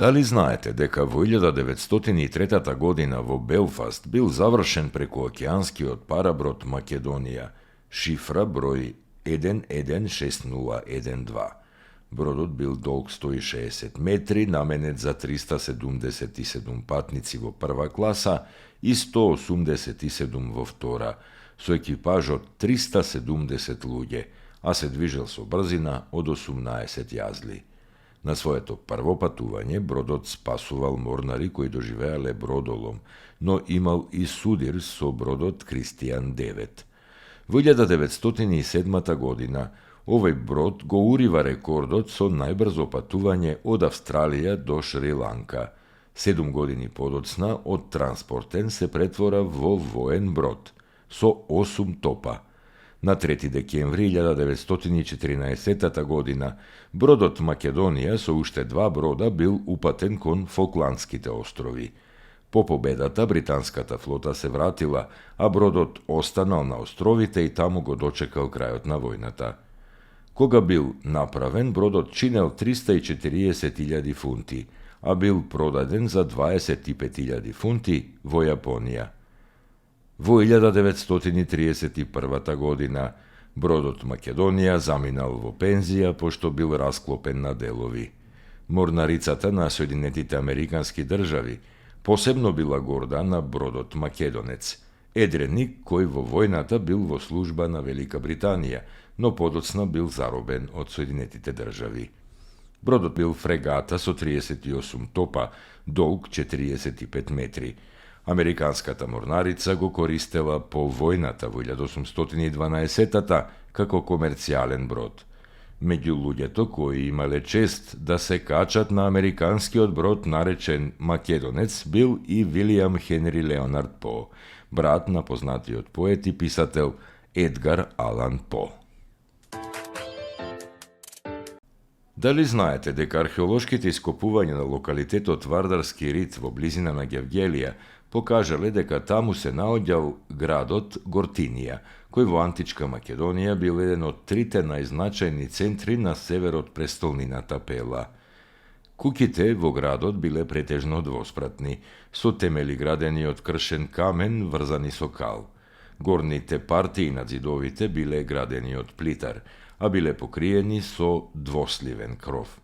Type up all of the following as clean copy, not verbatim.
Дали знаете дека во 1903 година во Белфаст бил завршен прекуокеанскиот параброд Македонија, шифра број 116012. Бродот бил долг 160 метри, наменет за 377 патници во прва класа и 187 во втора, со екипаж од 370 луѓе, а се движел со брзина од 18 јазли. На своето прво патување бродот спасувал морнари кои доживеале бродолом, но имал и судир со бродот Кристијан 9. Во 1907 година овој брод го урива рекордот со најбрзо патување од Австралија до Шри-Ланка. 7 години подоцна од транспортен се претвора во воен брод со 8 топа. На 3 декември 1914 година бродот Македонија со уште 2 брода бил упатен кон Фолкландските острови. По победата британската флота се вратила, а бродот останал на островите и таму го дочекал крајот на војната. Кога бил направен, бродот чинел 340.000 фунти, а бил продаден за 25.000 фунти во Јапонија. Во 1931 година бродот Македонија заминал во пензија пошто бил расклопен на делови. Морнарицата на Соединетите Американски држави посебно била горда на бродот Македонец, едреник кој во војната бил во служба на Велика Британија, но подоцна бил заробен од Соединетите држави. Бродот бил фрегата со 38 топа, долг 45 метри. Американската морнарица го користела по војната во 1812 како комерцијален брод. Меѓу луѓето кои имале чест да се качат на американскиот брод наречен Македонец бил и Вилијам Хенри Леонард По, брат на познатиот поет и писател Едгар Алан По. Дали знаете дека археолошките ископувања на локалитетот Вардарски рид во близина на Гевгелија покажале дека таму се наоѓал градот Гортинија, кој во античка Македонија бил еден од трите најзначајни центри на северот престолнината Пела. Куќите во градот биле претежно двоспратни, со темели градени од кршен камен врзани со кал. Горните партии на ѕидовите биле градени од плитар, а биле покриени со двосливен кров.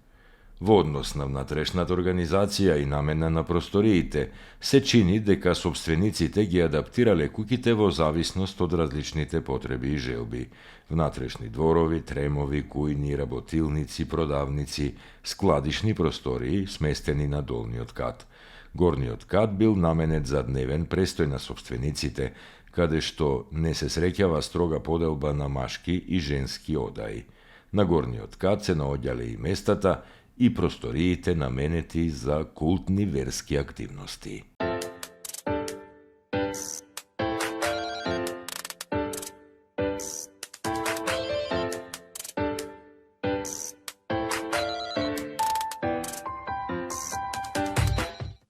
Во однос на внатрешната организација и намена на просториите, се чини дека собствениците ги адаптирале куќите во зависност од различните потреби и желби. Внатрешни дворови, тремови, кујни, работилници, продавници, складишни простории сместени на долниот кат. Горниот кат бил наменет за дневен престој на собствениците, каде што не се среќава строга поделба на машки и женски одаи. На горниот кат се наоѓале и местата и просториите наменети за култни верски активности.